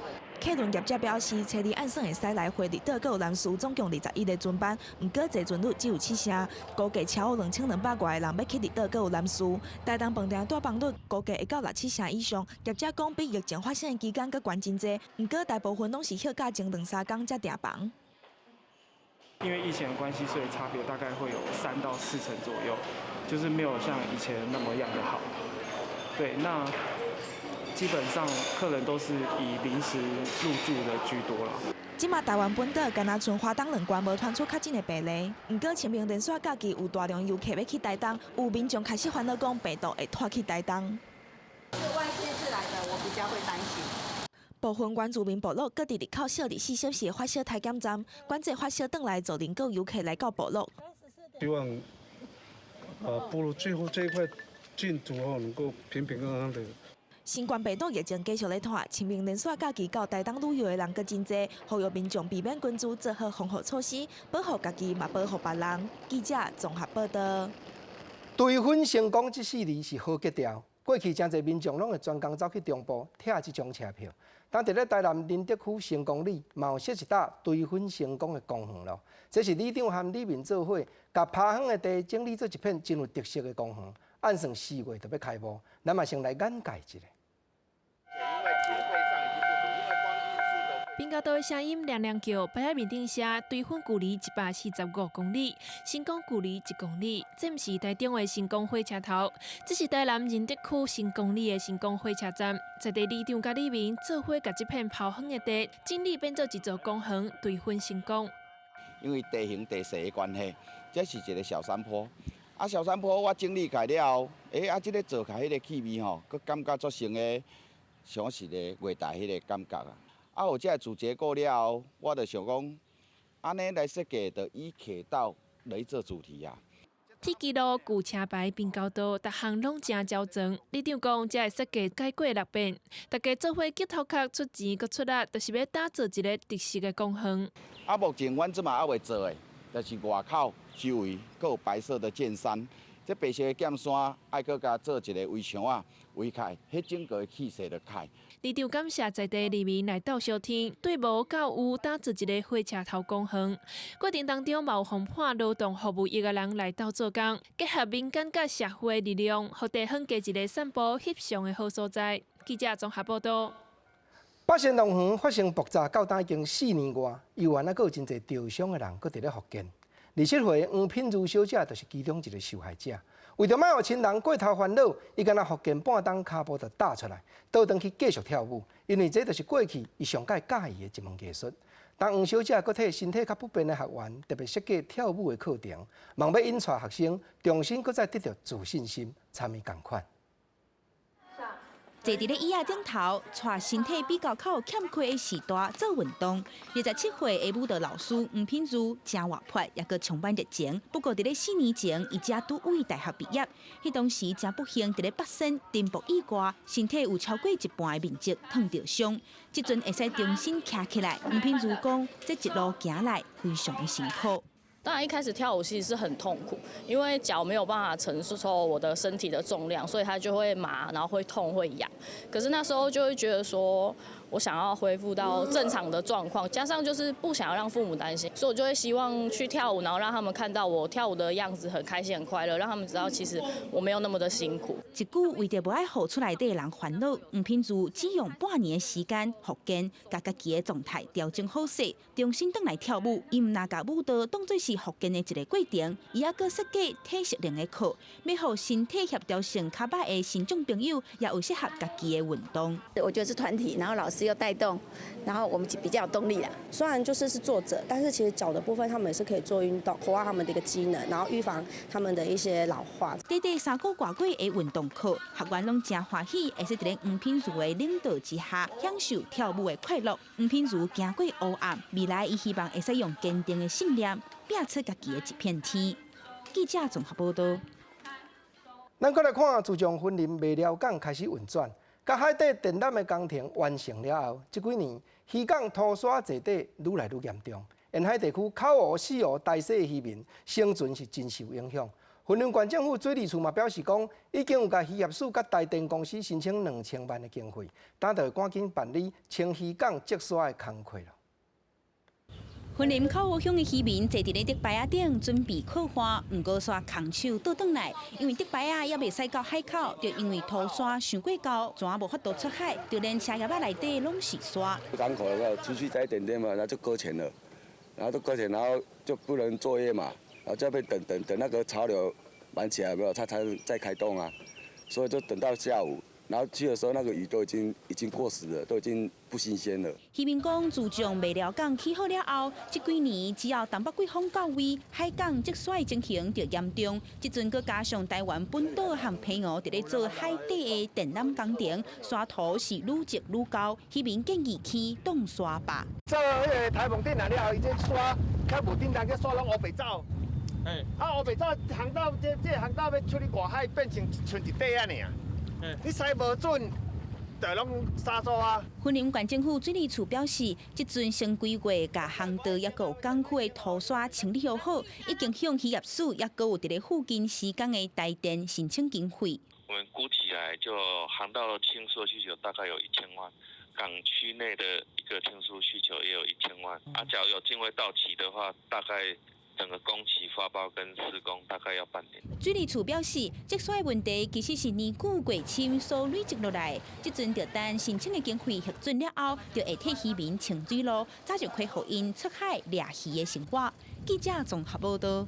客輪業者表示，初二按算會使來回離島閣有蘭嶼，總共21個船班，毋過坐船率只有七成，估計超過2200外个人欲去離島閣有蘭嶼。台東飯店蹛房率估計會到六七成以上。業者講比疫情發生的期間閣懸真濟，毋過大部分攏是歇假前兩三工才訂房。因為疫情的關係，所以差別大概會有3到4成左右，就是沒有像以前那麼樣的好。對，那基本上客人都是以臨時入住的居多啦。這馬台灣本島敢若賰花東兩縣無傳出確診的病例，毋過清明連續假期有大量遊客欲去台東，有民眾開始煩惱講病毒會拖去台東。是外縣市來的，我比較會擔心。部分原住民部落閣佇入口設24小時的發燒篩檢站，管制發燒轉來造輪閣遊客來到部落。希望部落最後這一塊淨土哦，能夠平平安安的。新冠病毒疫情繼續咧拖，清明連續假期到台東旅遊的人閣真濟，呼籲民眾避免群聚，做好防護措施，保護家己，嘛保護別人。記者綜合報導。追分成功這四字是好格調。過去誠濟民眾攏會專工走去中部拆這張車票。但佇咧台南仁德區成功里，嘛有設一搭追分成功的公園囉。這是里長和里民做伙，共拋荒的地整理做一片真有特色的公園。按算4月就欲開幕，咱嘛先來眼界一下。平交道的聲音亮亮叫，牌仔面頂寫追分距離145公里，成功距離1公里。這毋是台中的成功火車頭，這是台南仁德區成功里的成功火車站。在地里長佮里民做伙，共這片拋荒的地整理變做一座公園，追分成功。因為地形地勢的關係，這是一個小山坡。啊，小山坡我整理開了後，啊，這个做起來彼個氣味吼，閣感覺足成个像是咧月台彼个感覺啊。啊，有這个主結構了後，我就想講，按呢來設計，就以鐵道來做主題啊。鐵支路、舊車牌、平交道，逐項攏誠周全。里長講，這个設計改過六遍，大家做伙激頭殼出錢閣出力，就是欲打造一个特色的公園。啊，目前阮這馬猶未做的，就是外口周圍閣有白色的劍山，這白色的劍山愛閣共做一個圍牆仔圍開，彼整個氣勢就開。里長感謝在地里民來鬥相挺，對無到有打造一个火車頭公園。過程當中，嘛有防判勞動服務業的人來鬥做工，結合民間佮社會力量，予地方加一个散步翕相的好所在。記者綜合報道。八仙樂園發生爆炸到今已經4年外，猶原猶閣有真濟著傷的人閣佇咧復健。27歲黃品如小姐就是其中一个受害者。為著莫予親人過頭煩惱，伊干焦復健半冬跤步就踏出來，倒轉去繼續跳舞。因為這就是過去伊上蓋佮意的一門藝術。當黃小姐閣替身體較不便的學員特別設計跳舞的課程，望欲引帶學生重新閣再得著自信心，參與仝款。坐佇咧椅仔頂頭，帶身體比較較有欠缺的時段做運動。27歲的舞蹈老師黃品如誠活潑，猶閣充滿熱情。不過佇咧4年前，伊才拄位大學畢業，彼當時誠不幸佇咧八仙顛覆意外，身體有超過一半的面積燙著傷。這陣會使重新徛起來，黃品如講，這一路行來非常的辛苦。當然一開始跳舞其實是很痛苦，因為腳沒有辦法承受我的身體的重量，所以它就會麻，然後會痛會癢。可是那時候就會覺得說，我想要恢復到正常的狀況，加上就是不想要讓父母擔心，所以我就會希望去跳舞，然後讓他們看到我跳舞的樣子很開心很快樂，讓他們知道其實我沒有那麼的辛苦。一句為著無愛予厝內底的人煩惱，黃品如只用半年的時間復健，共家己的狀態調整好勢，重新轉來跳舞。伊毋但共舞蹈當做是復健的一个過程，伊猶閣設計體適能的課，欲予身體協調性較歹的身障朋友，也有適合家己的運動。我覺得是團體，然後老師又帶動，然後我們比較有動力啦。雖然就是是坐著，但是其實腳的部分，他們也是可以做運動，活化他們的一個機能，然後預防他們的一些老化。短短3個外月的運動課，學員攏誠歡喜，會使佇咧黃品如的領導之下，享受跳舞的快樂。黃品如行過黑暗，未來伊希望會使用堅定的信念，拼出家己的一片天。記者綜合報道。咱閣來看，自從雲林麥寮港開始運轉，佮海底電纜的工程完成了後，這幾年漁港塗沙坐底愈來愈嚴重，沿海地區口湖、四湖、大細漁民生存是真受影響。雲林縣政府水利處嘛表示講，已經有共漁業署佮台電公司申請2000萬的經費，等著趕緊辦理清漁港積沙的工課囉。雲林口湖鄉的漁民坐佇咧竹排仔頂準備靠岸，毋過煞空手倒轉來，因為竹排仔猶袂使到海口，就因為塗沙傷過高，船無法度出海，就連車葉仔內底攏是沙。港口的話，出去再一點點嘛，那就擱淺了，然後就擱淺，然後就不能作業嘛，然後就要等等等那個潮流滿起來沒有，它才再開動啊，所以就等到下午。然後去的時候，那個魚都已經過時了，都已經不新鮮了。漁民講，自從麥寮港起好了後，這幾年只要東北季風到位，海港積沙的情形就嚴重。這陣閣加上台灣本島和澎湖佇咧做海底的電纜工程，沙土是愈積愈高。漁民建議起擋沙壩。做彼个台風頂來了後，伊這沙較無頂單，這沙攏烏白走。啊，烏白走，航道這航道欲出去外海，變成賰一塊仔爾。你駛無準，就攏沙沙啊。雲林縣政府水利處表示，這陣先規劃共航道猶閣有港區的塗沙清理好，已經向漁業署猶閣有佇咧附近施工的台電申請經費。我們估起來就航道清疏需求大概有1000萬，港區內的一個清疏需求也有一千萬。啊，假如有經費到期的話，大概。整個工期發包跟施工大概要半年。水利處表示，積沙的問題其實是年久過深所累積落來，這陣著等申請的經費核准了後，就會替漁民清水路，早日恢復𪜶出海掠魚的生活。記者綜合報道。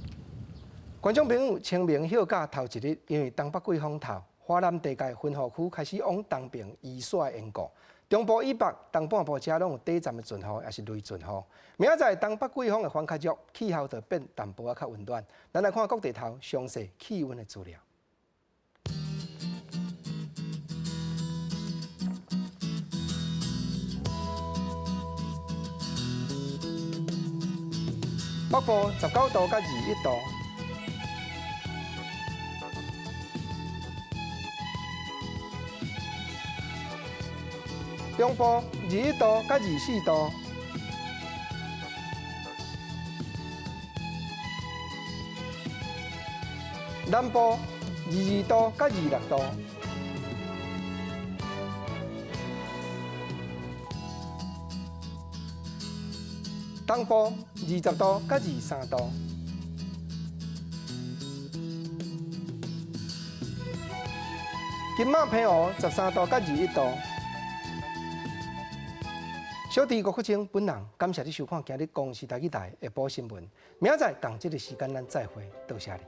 觀眾朋友，清明歇假頭一日，因為東北季風透，華南地界雲雨區開始往東邊移徙的緣故。中部以北、東半部遮攏有短暫的陣雨，抑是雷陣雨。明仔載東北季風會反較弱，氣候就變淡薄仔較溫暖。咱來看各地頭詳細氣溫的資料。北部19度佮21度。中部21度佮24度，南部22度佮26度。东部20度佮23度。金马澎湖13度佮21度。小弟郭国清本人感谢你收看今日公视台语台下晡新闻。明仔载仝这个时间咱再会，多谢你。